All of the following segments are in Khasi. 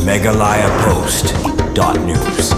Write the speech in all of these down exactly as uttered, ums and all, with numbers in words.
Meghalaya Post dot news.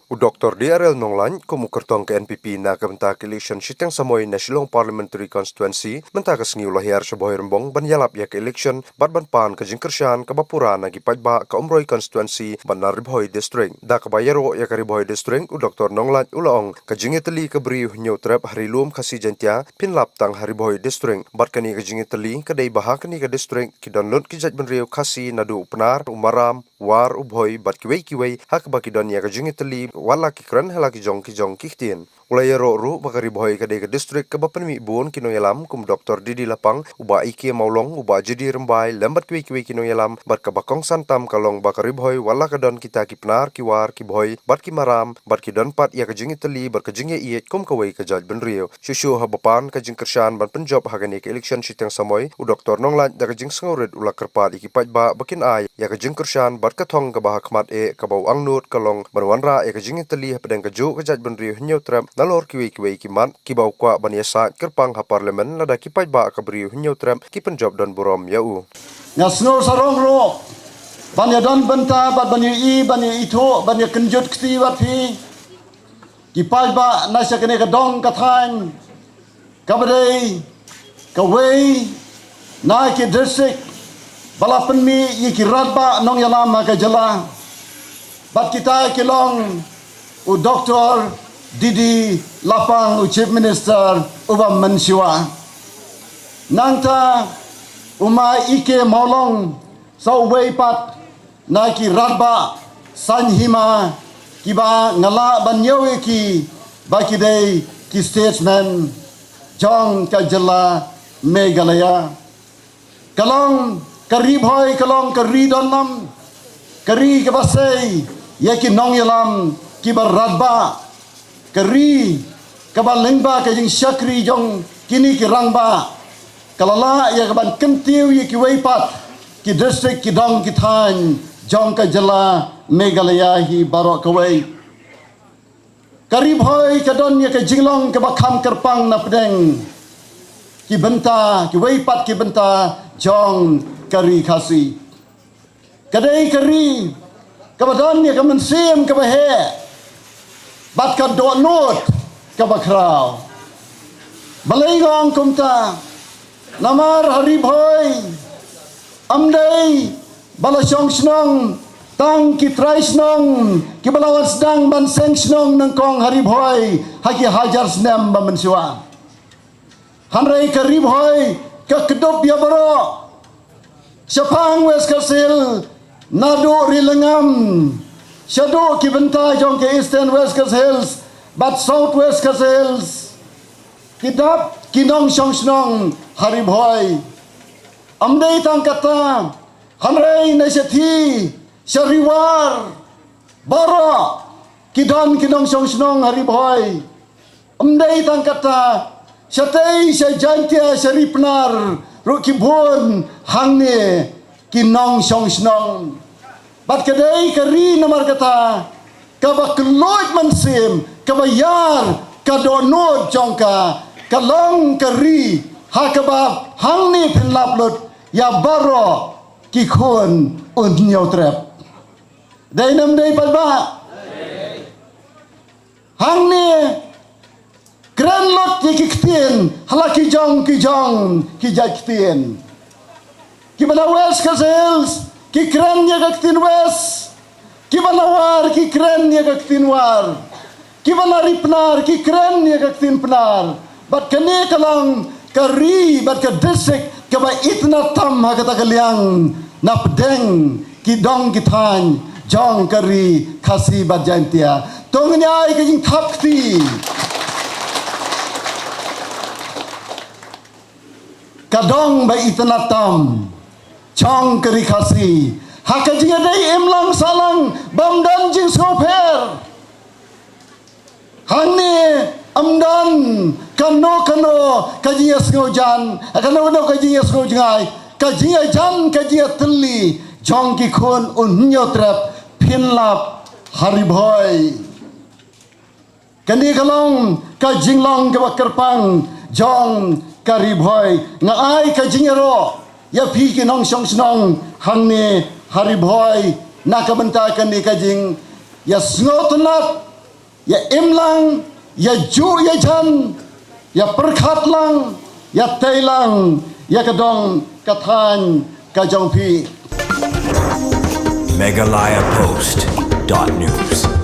U Doktor D R L Nonglait, kum u kyrtong ka N P P na ka bynta ka election shiteng samoi na Shillong Parliamentary Constituency, mynta ka sngi u la hiar sha Bhoirymbong ban ïalap ïa ka election bad ban pan ka jingkyrshan kaba pura na ki paidbah ka Umroi Constituency bad na Ri Bhoi District. Da kaba ïaroh ïa ka Ri Bhoi District, u Doktor Nonglait u la ong ka jingïatylli ka Bri u Hynñiewtrep ha Ri Lum Khasi Jaiñtia pynlap tang ha Ri Bhoi District. Bad kane ka jingïatylli ka dei ba ha kane ka district ki don lut ki jaitbynriew Khasi naduh u Pnar, u Maram, War, u Bhoi bad kiwei kiwei, ha kaba ki don ïa ka jingïatylli wat la ki kren ha la ki jong ki jong ki ktien. U la ïaroh ruh ba ka Ri Bhoi ka dei ka district kaba pynmih bun ki nongïalam kum Doktor D D Lapang, u Bah E K Mawlong, u Bah J D Rymbai lem bad kiwei kiwei ki nongïalam, bad kaba kongsan tam ka long ba ka Ri Bhoi wat la ka don kita ki Pnar, ki War, ki Bhoi bad ki Maram, bad ki don pat ïa ka jingïatylli bad ka jingïaieit kum kawei ka jaitbynriew. Shuh shuh haba pan ka jingkyrshan ban pynjop ha kane ka election shiteng samoi, u Doktor Nonglait da ka jingsngewrit u la kyrpad ïa ki paidbah ba kin ai ïa ka jingkyrshan bad ka thong kaba ha khmat eh kaba u angnud ka long ban wanrah ïa ka jingïatylli hapdeng kajuh ka jaitbynriew Hynñiewtrep nalor kiwei kiwei ki mat kiba u kwah ban ïasaid kyrpang ha Parliament lada ki paidbah ka Bri u Hynñiewtrep ki pynjop don burom ïa u. Nga sngew sarong ruh ban ïadon bynta bad ban ïohi, ban ïohi thuh, ban ïakynjut kti bad phi ki paidbah na sha kane ka dong ka thaiñ, kaba dei kawei na ki district ba la pynmih ïa ki radbah nongïalam ha ka jylla. Bad kita ki long u Doktor D D Lapang, u Chief Minister uba mynshuwa. Nangta u Ma E K Mawlong, sa uwei pat na ki radbah saiñ hima kiba nga lah ban ñiew ïa ki ba ki dei ki statesmen jong ka jylla Meghalaya. Ka long ka Ri Bhoi, ka long ka ri donlam, ka ri kaba sei ïa ki nongïalam kiba radbah, ka ri kaba lyngba ka jingshakri jong kine ki rangbah ka la lah ïa kaban kyntiew ïa kiwei pat ki district, ki dong ki thaiñ jong ka jylla Meghalaya hi baroh kawei. Ka Ri Bhoi ka don ïa ka jinglong kaba kham kyrpang na pdeng ki bynta, kiwei pat ki bynta jong ka Ri Khasi. Ka dei ka ri kaba don ïa ka mynsiem kaba heh bad ka dohnud kaba khraw. Balei nga ong kumta? Namar ha Ri Bhoi ym dei ba la shong shnong tang ki trai shnong kiba la wan sdang ban seng shnong nyngkong ha Ri Bhoi ha ki hajar snem ba mynshuwa. Hynrei ka Ri Bhoi ka kdup ïa baroh. Shaphang West Khasi Hills, naduh Ri Lyngngam shaduh ki bynta jong ka Eastern West Khasi Hills bad South West Khasi Hills, ki dap ki nongshong shnong ha Ri Bhoi. Ym dei tang kata, hynrei na shathie sha Ri War baroh ki don ki nongshong shnong ha Ri Bhoi. Ym dei tang kata, shatei sha Jaiñtia, sha Ri Pnar ruh ki bun hangne ki nongshong shnong. Bad ka dei ka ri namar kata kaba kylluid mynsiem, kaba ïar ka dohnud jong ka, ka long ka ri ha kaba hangne pynlap lut ïa baroh ki khun u Hynñiewtrep. Dei ne ym dei, paidbah? Hangne kren lut ïa ki ktien ha la ki jong ki jong ki jait ktien. Kiba na West Khasi Hills ki kren ïa ka ktien West. Kiba na War ki kren ïa ka ktien War. Kiba na Ri Pnar ki kren ïa ka ktien Pnar. Bad kane ka long ka ri bad ka district kaba itynnad tam ha kata ka liang na pdeng ki dong ki thaiñ jong ka Ri Khasi bad Jaiñtia. To ngin ïai ka jingthap kti. Ka dong ba itynnad tam jong ka Ri Khasi ha ka jingïadei imlang sahlang bym don jingsngewpher. Hangne ym don kano kano ka jingïasngewjan, kano kano ka jingïasngewjngai, ka jingïajan, ka jingïatylli jong ki khun u Hynñiewtrep pynlap ha Ri Bhoi. Kane ka long ka jinglong kaba kyrpang jong ka Ri Bhoi. Nga ai ka jingïaroh ïa phi ki nongshong shnong hangne ha Ri Bhoi, na ka bynta kane ka jing, ïa sngewtynnat, ïa im lang, ïa ju ïa jan, ïa pyrkhat lang, ïa tei lang ïa ka dong ka thaiñ ka jong phi. Meghalaya Post dot news.